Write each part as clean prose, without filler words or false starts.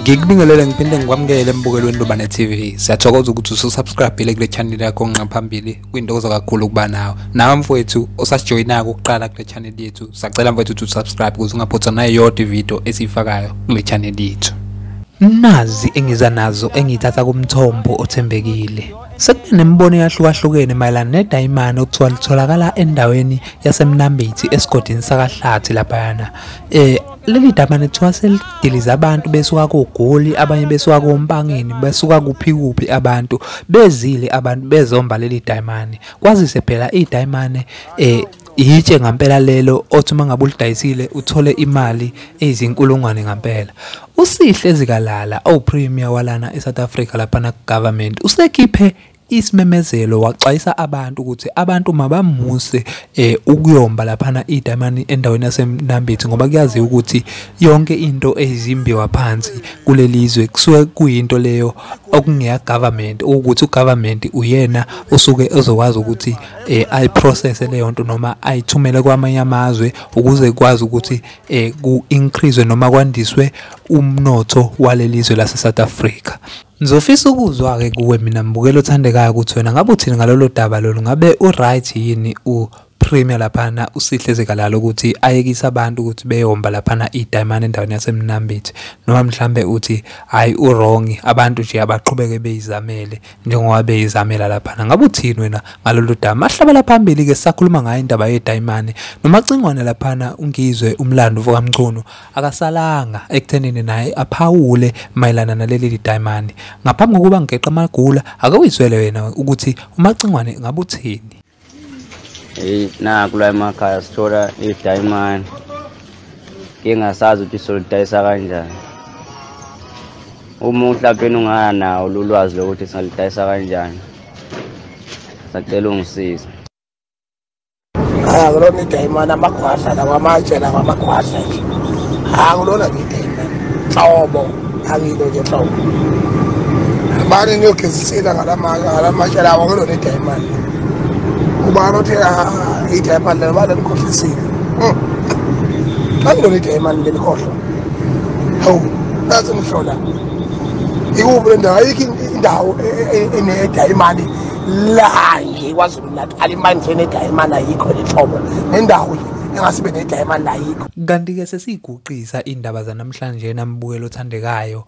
Ngikubingelele ngiphinde ngikwamukele embukelweni Lobane TV. Siyathokoza ukuthi ususubscribe kule channel yakho ngaphambili. Kuyintokozo kakhulu ukuba nawe. Nawe mfowethu osasijoyinayo ukuqala kule channel yethu. Sacela mfowethu ukuthi usubscribe ukuze ungaphothwa nayodwa ivideo esiyifakayo kule channel yethu. Nazi engiza nazo engithatha kumthombo othembekile. Sekube nemibono eyahlukahlukene mayelana nedayimane okuthiwa litholakala endaweni yaseMnambithi esigodini sakaHlathi laphayana. Leli dayimane kuthiwa selidiliza abantu besuka koGoli, abanye besuka koMpangeni, besuka kuphi kuphi abantu bezile abantu bezomba leli dayimane. Kwazise phela idayimane itshe ngampela lelo othi uma ngabe ulidayisile uthole imali eyizinkulungwane ngampela. USihle Zikalala owu-premier walana eSouth Africa laphana ku-government usekhiphe isimemezelo waxwayisa abantu ukuthi abantu mabamuse ukuyomba laphana idayimani endaweni yaseMnambithi, ngoba kuyaziwa ukuthi yonke into ezimbiwa phansi kulelizwe kusuke kuyinto leyo okungeya government, ukuthi ugovernment uyena osuke ezokwazi ukuthi ayiprocess leyo nto noma ayithumele kwamanye amazwe ukuze kwazi ukuthi ku-increase noma kwandiswe umnotho walelizwe lase South Africa. Ngizofisa ukuzwa-ke kuwe mina mbukelo othandekayo ukuthi wena ngabe uthini ngalolo daba lolu, ngabe u-right yini u-premier laphana uSihle Zikalala ukuthi ayekise abantu ukuthi beyomba laphana idayimane endaweni yaseMnambithi, noma mhlambe uthi hhayi u-wrong, abantu nje abaqhubeke beyizamele njengoba beyizamela laphana. Ngabe uthini wena ngalolu daba? Mahlabela phambili-ke sisakhuluma ngayo indaba yedayimane noMacingwane laphana uNgizwe umlando kaMchunu akasalanga ekuthenini naye aphawule mayelana naleli dayimane. Ngaphambi kokuba ngigeqe amagula, ake uyizwele wena ukuthi uMacingwane ngabe uthini. Hey, naku la emakhaya sithola idayimane, ngingasazi ukuthi solidayisa kanjani. Uma mhlawumbe unganawo lolwazi lokuthi singalidayisa kanjani, sacela ungisize. Akulona idayimane, amagwadla lawa, amatshe lawa, amagwadla nje. Akulona idayimane nhlobo, angilo nje nhlobo. Bani niyogezisela ngalamatshe lawa, akulona idayimane. Ubani othe idayimane lelo bani likhohlisile? Angilona idayimane lelikhohlwa. Hawu, nazi ngihlola. Ikuphi le ndawo? Ayikho indawo enedayimane la nje KwaZulu Natal, imine enedayimane ayikho lenhlobo. Nendawo nje engasibe nedayimane ayikho. Kanti-ke sesiguqisa indaba zanamhlanje nambukelo othandekayo.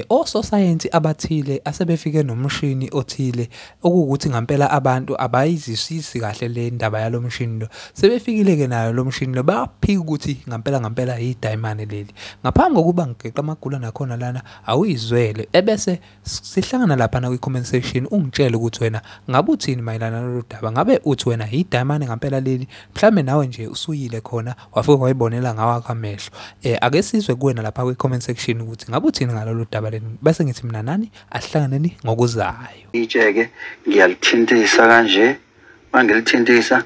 Ososayensi abathile asebefike nomshini othile okuwukuthi ngampela abantu abayizwisisi kahle le ndaba yalo mshini lo. Sebefikile-ke nayo lo mshini lo, baphika ukuthi ngampela ngampela idayimane leli. Ngaphambi kokuba ngigeqe amagula nakhona lana awuyizwele, ebese sihlangana laphana kwi-comment section ungitshele ukuthi wena ngabe uthini mayelana nalolu daba. Ngabe uthi wena idayimane ngampela leli, mhlawumbe nawe nje usuyile khona wafika wayibonela ngawakho amehlo. Ake sizwe kuwena lapha kwi-comment section ukuthi ngabe uthini ngalolu daba leli, bese ngithi mina nani asihlanganeni ngokuzayo. Itshe-ke ngiyalithintisa kanje, uma ngilithintisa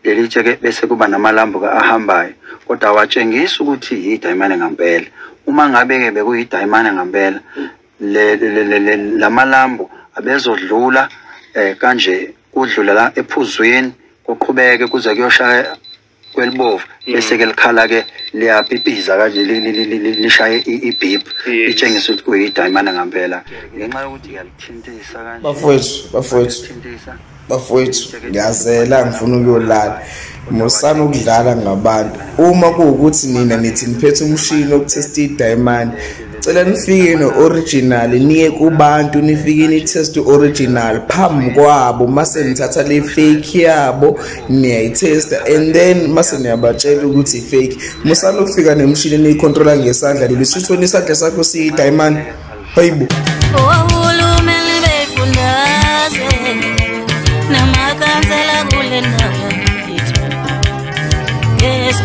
leli tshe-ke bese kuba namalambu ahambayo, kodwa awatshengisi ukuthi idayimane ngampela. Uma ngabe-ke bekuyidayimane ngampela, lamalambu abezodlula kanje, kudlula la ephuzweni, kuqhubeke kuze kuyoshaya kwelibovu, bese ke likhala ke liyapipiza kanje, lishaye ibhip litshengisa ukuthi kuyidayimane ngampela. Ngenxa yokuthi ngiyalithintisa kanje. Bafowethu, ngiyazela ngifuna ukuyolala. Musani ukudlala ngabantu. Uma kuwukuthi nina nithi niphethe umshini wokuthesta idayimane, cela nifike no-original, niye kubantu nifike nitheste u-original phambi kwabo, mase nithatha le fake yabo niyayithesta, and then mase niyabatshela ukuthi i-fake. Musani ukufika nemishini niyikhontrola ngesandla, leli wena isandla sakho siyidayimane. Hayibo. Namakhansela kule ndawo yethu. Yes.